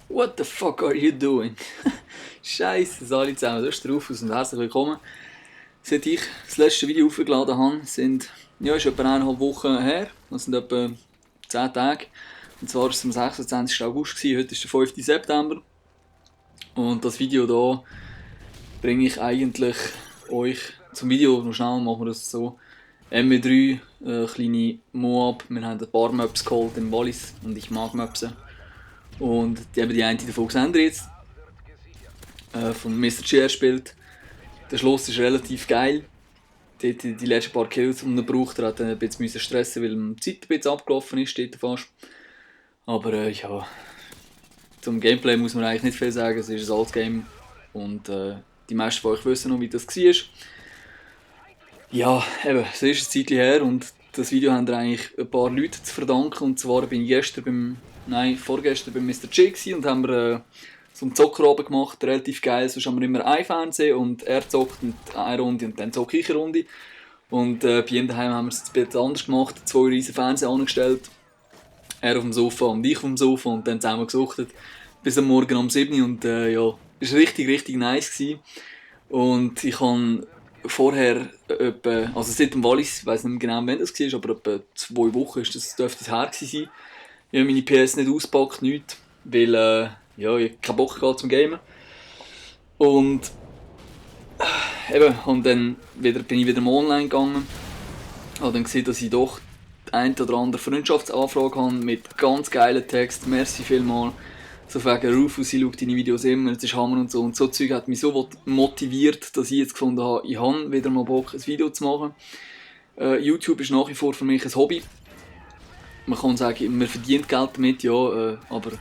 What the fuck are you doing? Scheiße, alle zusammen, das ist der Rufus und herzlich willkommen. Seit ich das letzte Video aufgeladen habe, ist etwa 1,5 Wochen her, das sind etwa 10 Tage. Und zwar war es am 26. August, heute ist der 5. September. Und das Video hier bringe ich eigentlich euch zum Video, noch schnell machen wir das so. MW3, kleine Moab, wir haben ein paar Maps geholt im Wallis und ich mag Mapsen. Und die haben die eine davon gesehen jetzt, von Mr. G spielt. Der Schluss ist relativ geil. Dort die letzten paar Kills, die er braucht, er hat ein bisschen stressen, weil die Zeit ein bisschen abgelaufen ist, dort fast. Aber ja, zum Gameplay muss man eigentlich nicht viel sagen, es ist ein altes Game. Und die meisten von euch wissen noch, wie das war. Ja, eben, es ist ein Zeitchen her und das Video haben wir eigentlich ein paar Leute zu verdanken. Und zwar bin ich vorgestern beim Mr. G und haben wir so einen Zockerabend gemacht, relativ geil. Sonst haben wir immer ein Fernsehen und er zockt eine Runde und dann zocke ich eine Runde. Und bei ihm daheim haben wir es ein bisschen anders gemacht, 2 riesen Fernseher angestellt. Er auf dem Sofa und ich auf dem Sofa und dann zusammen gesuchtet bis am Morgen um 7 Uhr und ja, es war richtig nice gewesen. Und ich habe vorher also seit dem Wallis, ich weiss nicht genau wann das war, aber etwa 2 Wochen dürfte es her sein. Ich habe meine PS nicht ausgepackt, nichts, weil ja, ich keinen Bock hatte zum Gamen. Und und dann bin ich wieder mal online gegangen. Habe dann gesehen, dass ich doch die eine oder andere Freundschaftsanfrage habe mit ganz geilen Texten. Merci vielmals. So wegen Rufus, ich schaue deine Videos immer, es ist Hammer und so. Und so Zeug hat mich so motiviert, dass ich jetzt gefunden habe, ich habe wieder mal Bock, ein Video zu machen. YouTube ist nach wie vor für mich ein Hobby. Man kann sagen, man verdient Geld damit, ja, aber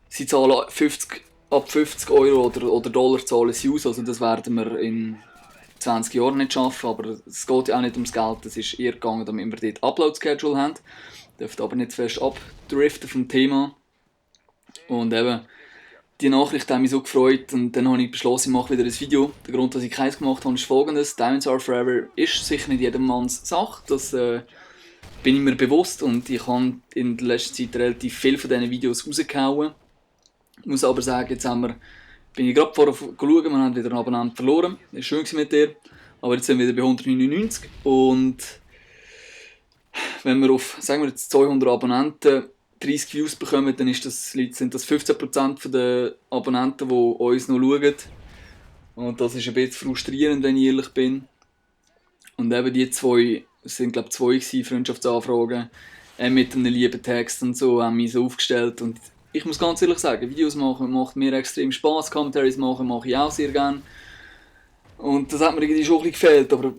sie zahlen ab 50 Euro oder Dollar zahlen sie aus, also das werden wir in 20 Jahren nicht schaffen, aber es geht ja auch nicht ums Geld, es ist eher gegangen, damit wir dort Upload-Schedule haben. Dürft aber nicht fest abdriften vom Thema. Und eben, die Nachricht hat mich so gefreut und dann habe ich beschlossen, ich mache wieder ein Video. Der Grund, dass ich keins gemacht habe, ist folgendes: Diamonds Are Forever ist sicher nicht jedermanns Sache, das bin ich mir bewusst und ich habe in der letzten Zeit relativ viele von diesen Videos rausgehauen. Ich muss aber sagen, bin ich gerade vorher geschaut, wir haben wieder einen Abonnenten verloren. Das war schön mit dir. Aber jetzt sind wir wieder bei 199 und wenn wir auf, sagen wir jetzt 200 Abonnenten 30 Views bekommen, dann sind das 15% der Abonnenten, die uns noch schauen. Und das ist ein bisschen frustrierend, wenn ich ehrlich bin. Und eben die zwei, es sind glaube ich 2 gewesen, Freundschaftsanfragen, mit einem lieben Text und so, haben mich so aufgestellt. Und ich muss ganz ehrlich sagen, Videos machen macht mir extrem Spass, Commentaries machen mache ich auch sehr gerne. Und das hat mir irgendwie schon ein bisschen gefehlt, aber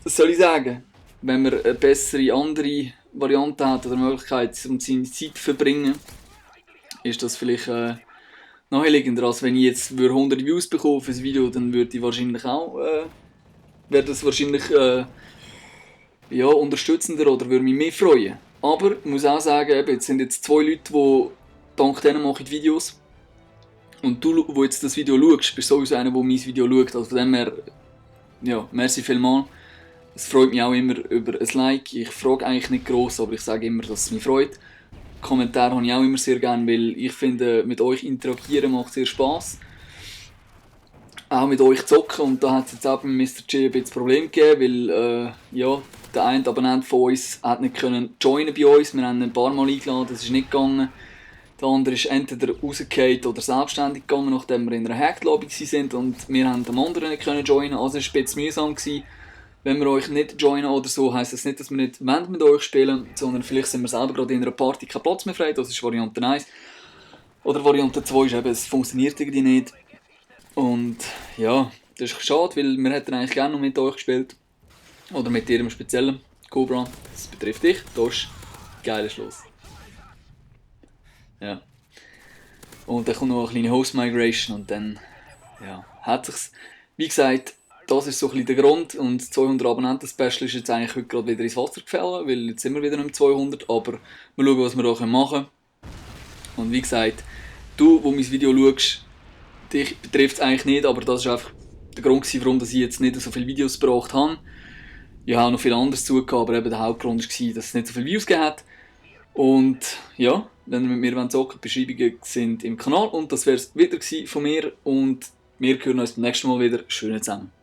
was soll ich sagen? Wenn man eine bessere, andere Variante hat oder Möglichkeit, um seine Zeit zu verbringen, ist das vielleicht naheliegender, als wenn ich jetzt 100 Views bekomme für ein Video, dann würde ich wahrscheinlich auch, wäre das wahrscheinlich ja, unterstützender oder würde mich mehr freuen. Aber ich muss auch sagen, jetzt sind jetzt 2 Leute, die dank denen mache ich Videos. Und du, wo jetzt das Video schaust, bist sowieso einer, der mein Video schaut. Also von dem her, ja, merci vielmals. Es freut mich auch immer über ein Like. Ich frage eigentlich nicht gross, aber ich sage immer, dass es mich freut. Kommentare habe ich auch immer sehr gerne, weil ich finde, mit euch interagieren macht sehr Spass. Auch mit euch zocken, und da hat es jetzt auch bei Mr. G ein bisschen Problem gegeben, weil ja, der eine Abonnent von uns hat nicht können joinen bei uns. Wir haben ihn ein paar Mal eingeladen, das ist nicht gegangen. Der andere ist entweder rausgefallen oder selbstständig gegangen, nachdem wir in einer Hacked Lobby waren und wir haben dem anderen nicht können joinen. Also es war ein bisschen mühsam gewesen. Wenn wir euch nicht joinen oder so, heisst das nicht, dass wir nicht mit euch spielen, sondern vielleicht sind wir selber gerade in einer Party keinen Platz mehr frei. Das ist Variante 1. Oder Variante 2 ist eben, es funktioniert irgendwie nicht. Und ja, das ist schade, weil wir hätten eigentlich gerne noch mit euch gespielt. Oder mit dir im Speziellen. Cobra, das betrifft dich. Das ist ein geiler Schluss. Ja. Und dann kommt noch eine kleine Host Migration und dann ja, hat sich's. Wie gesagt, das ist so ein bisschen der Grund, und 200 Abonnenten-Special ist jetzt eigentlich heute gerade wieder ins Wasser gefallen, weil jetzt sind wir wieder um 200, aber wir schauen, was wir da machen können. Und wie gesagt, du, wo mein Video schaust, dich betrifft es eigentlich nicht, aber das war einfach der Grund, warum ich jetzt nicht so viele Videos gebraucht habe. Ich habe noch viel anderes zugegeben, aber eben der Hauptgrund war, dass es nicht so viele Views gegeben hat. Und ja, wenn ihr mit mir zocken wollt, die Beschreibungen sind im Kanal und das wäre es wieder von mir und wir hören uns beim nächsten Mal wieder. Schön zusammen.